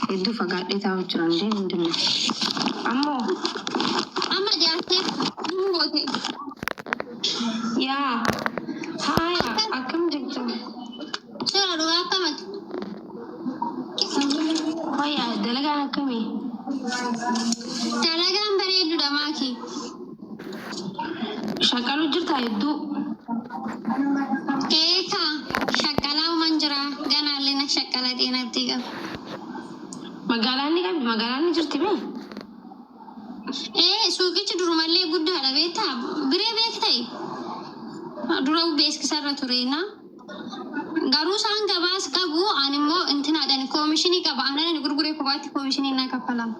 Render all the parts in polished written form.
Hedduu fagaadhee taa'u jiran deemu hin danda'u. Ammoo Amma dhiyaatee nu goote. Yaa haaya, akkam jirta? Sira dhugaa, akkamati? Fayyaa, dalagaan akkamii? Dalagaan bareedduudha, maakii. Shaqalu jirtaa hedduu? Eekaa, shaqqalaa uuman jira. Ganaallee na shaqqala xeenatti qaba. Magaalaan ni qabdi, magaalaan ni jirti mee? Ee, suuqichi durumallee guddaadha, beektaa? Biree beektai? Dura beeksisarra ture na. Garuu isaan gabaas qabu, ani immoo intinaadhaan koomishinii qaba. Aannan ani gurguree kophaatti koomishinii na kaffalama.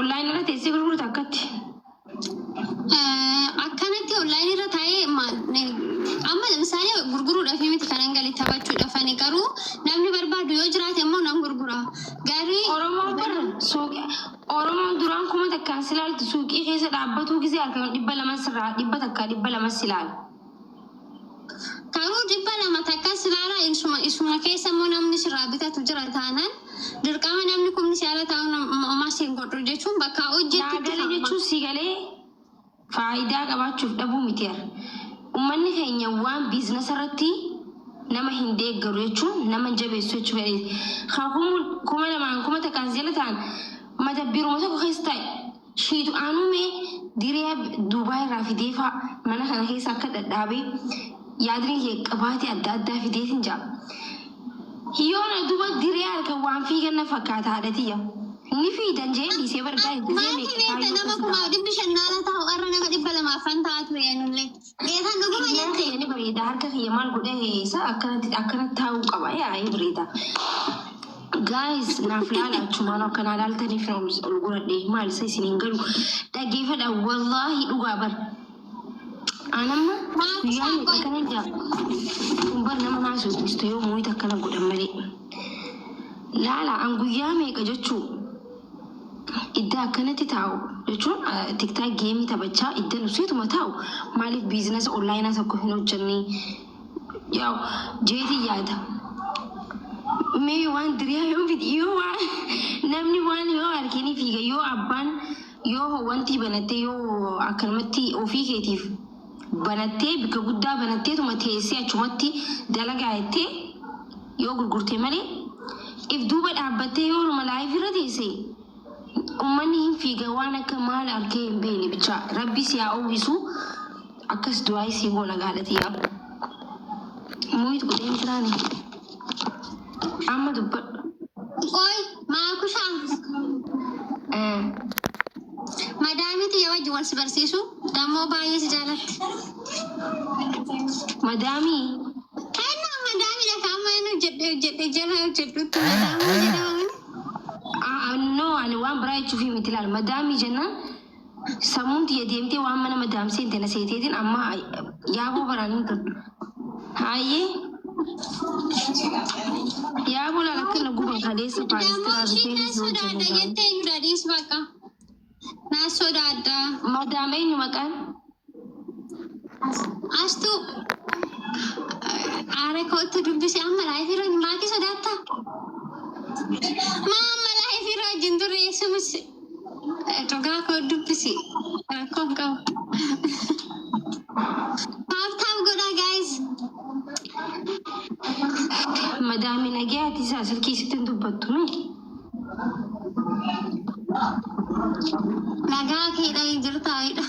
Online irra teessee gurgurta akkatti? Akkanatti online irra taa'ee amma ለምሳሌ gurguruudhaaf miti kanan gale, taphachuudhaaf. Ani garuu namni barbaadu yoo jiraate immoo nan gurgura. Garuu Oromoon bar suuqii Oromoon duraan 1000n si ilaaltu, suuqii keessa dhaabbatuu gisee harkaan 200 sirraa, 100, 200 si ilaala. Garuu 200 takka silaala, isuma keessa immoo namni sirraa bitatu jira taanaan, dirqama namni kumni si ala taa'u homaa siin godhu jechuun bakka hojjettutti. Naagalee jechuun si galee faayidaa qabaachuuf dhabuu miti yar. Uummanni keenya waan business irratti nama hin deeggaru jechuun nama hin jabeessu jechuu fedhe. Haa 2000n 1000n si jala ta'an madabbiiruma tokko keessa taa'e. Shiitu aanumee diriyaa Duubaa irraa fidee faa mana kana keessa akka dhadhaabee yaadni kee qabaatee adda addaa fideetin jaa. Yoona duba diriyaa harka waan fiigan na fakkaata, haadhatiyya. Ni fiidan jee dhiisee bargaa gisee Maaki meeqa beekta kaayyoo nama akkas kumaaf ta'a. 500 naala taa'u, har'a nama 200 fan ta'a ture anullee. Geetan dhuguma Kiyyaan jette. kiyya ni bareeda, harka kiyya maal godhee isa akkanatti akkanatti taa'uu qaba, yaa ni bareeda. Guys, naaf laala, achumaan akkanaa laaltaniif ol ol godhadhe, maal isa isin hin galu, dhaggeeffadha, wallaahi dhugaa bar. Anamma Maal guyyaa isaa meeqa qoy. akkana jaa kun bar nama naasuu yoo muyita akkana godhan malee. Laala, an guyyaa meeqa jechuu idda akkanatti taa'u jechuun TikTok game taphachaa idda nusiituma taa'u, maaliif business online tokko hin hojjenne yaa'u jeetii yaada. Mee waan diriyaa yoo fidi, yoo waan namni waan yoo harkini fiiga, yoo abbaan yoo wanti banattee, yoo akkanumatti ofii keetiif banattee, bikka guddaa banatteetuma teessee achumatti dalagaa jettee yoo gurgurte malee, if duuba dhaabbattee yoo numa live irra teesse ummanni hin fiiga. Waan akka maal arkee hin beekne bicha rabbi si haa uwwisu, akkas du'aa isii goona gaadhati yaa mute godheen jiraani, amma dubbadhu. Qoy, maakushaa. Madaamii tiyya wajji wal si barsiisu dammoo baay'ee si jaalatti. Madaamii? Kennaa madaamiidha kan amma inni hojjedhe hojjedhe jala hojjedhutti madaamii jedhama. No, ani waan biraa jechuuf miti, ilaal, madaamii jennaan sammuun tiyya deemtee waan mana madaam seente na seeteetiin amma yaaboo baraan hin toltu. Haayee, yaaboo, laal akka na guban kaleessa Dammoo paayistiraa isheen rifeensi na sodaadha hojjenne. jettee eenyudha, dhiis bakka. Na sodaadha. Madaam eenyu maqaan? Astu aara kootu dubbise, amma live irra maakii sodaatta? Maa amma live irra wajjin turre sumis dhugaa koo dubbisi, rakkoon qabu. Tap tap godhaa, guys. Madaami nagee, ati isaa silkii sitti hin dubbattu mee? Nagaa keedha jirtaayidha.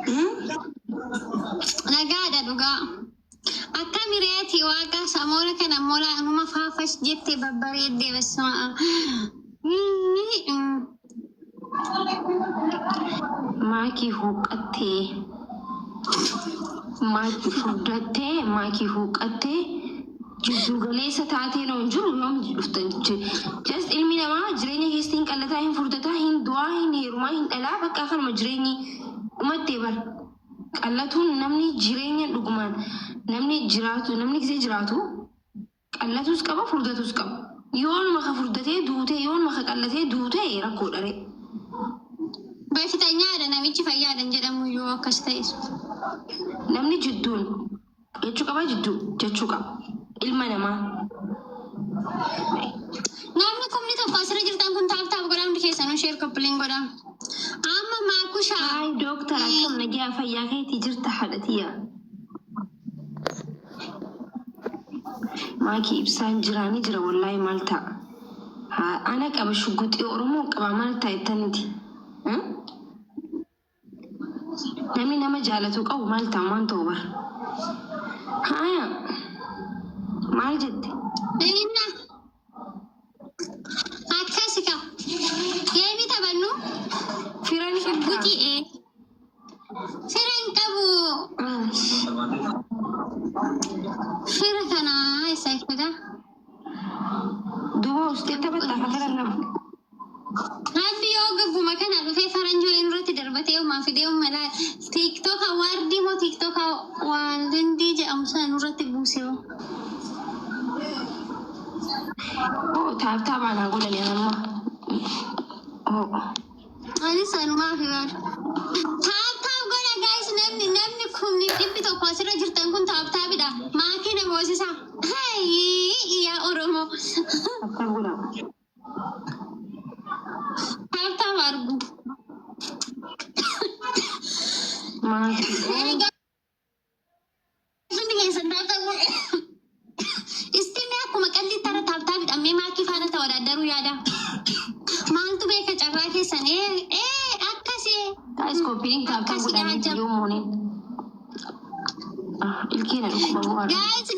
Hmm? Nagaadha dhugaa. Akka mireeti waaqa samoora kana mola numa faafash jette babbareeddee basuma. Maakii huuqqattee, maakii furdattee, maakii huuqqattee, jidduu galeessa taatee noon jiru yoom dhuftan? Just ilmi namaa jireenya keessatti hin qallataa, hin furdataa, hin du'aa, hin heerumaa, hin dhalaa, bakka kanuma jireenyi dhumattee bar. Qallatuun namni jireenya dhugumaan namni jiraatu, namni gisee jiraatu qallatus qaba, furdatus qaba. Yoonuma ka furdatee duutee, yoonuma ka qallatee duutee rakkoodha ree. Bashitanyadha, namichi fayyaadha jedhamu yoo akkas ta'e. Namni jidduun jechuu qaba, jidduu jechuu qaba. Ilma namaa. Namni 10,000 asirra jirtan kun tap tap godhaa, hundi keessanuu share, copy link godhaa. Amma maakushaa. Haay dooktar, akkam nagaa fayyaa keetii jirta haadhatiyya? Maakii ibsaan jiraanii jira wallaahi maal ta'a? Haa ana qaba shugguxii Oromoo qaba maal ta'a jettaniti? Namni nama jaalatu qabu maal ta'a waan ta'u bara. Haaya maal jette? Inna akkasi ka. Game taphannu. Fira ni qabdaa? Shugguxii ee. Fira hin qabu. Fira kana isa fida. Duuba ustee taphattaa fira nama. Rabbi yoo gagguma kana dhufee faranjii waliin irratti darbatee uumaa fidee uumalaa TikTok award moo TikTok waalindii jedhamu sana nurratti buuse hoo. Oo, tap tap anaa godhani amma. Oo. Anis sanumaa fi baadha. Tap tap godha guys, namni 100,000 asirra jirtan kun tap tapidha. Maakii nama hoosisaa. Hayi yaa Oromoo. Tap tap godhaa. Tap tap argu. Maakii. Hundi keessan tap tap godha. Istimee akkuma qalli tara tap tapidha. Mee maakii faana ta'uu yaada. Maaltu beeka carraa keessan ee ee akkasii. Guys, copy link tap tap Akkasii godhanii ajab. yoo mooneen. Ilkee na dhukkuba bu'aadha. Guys.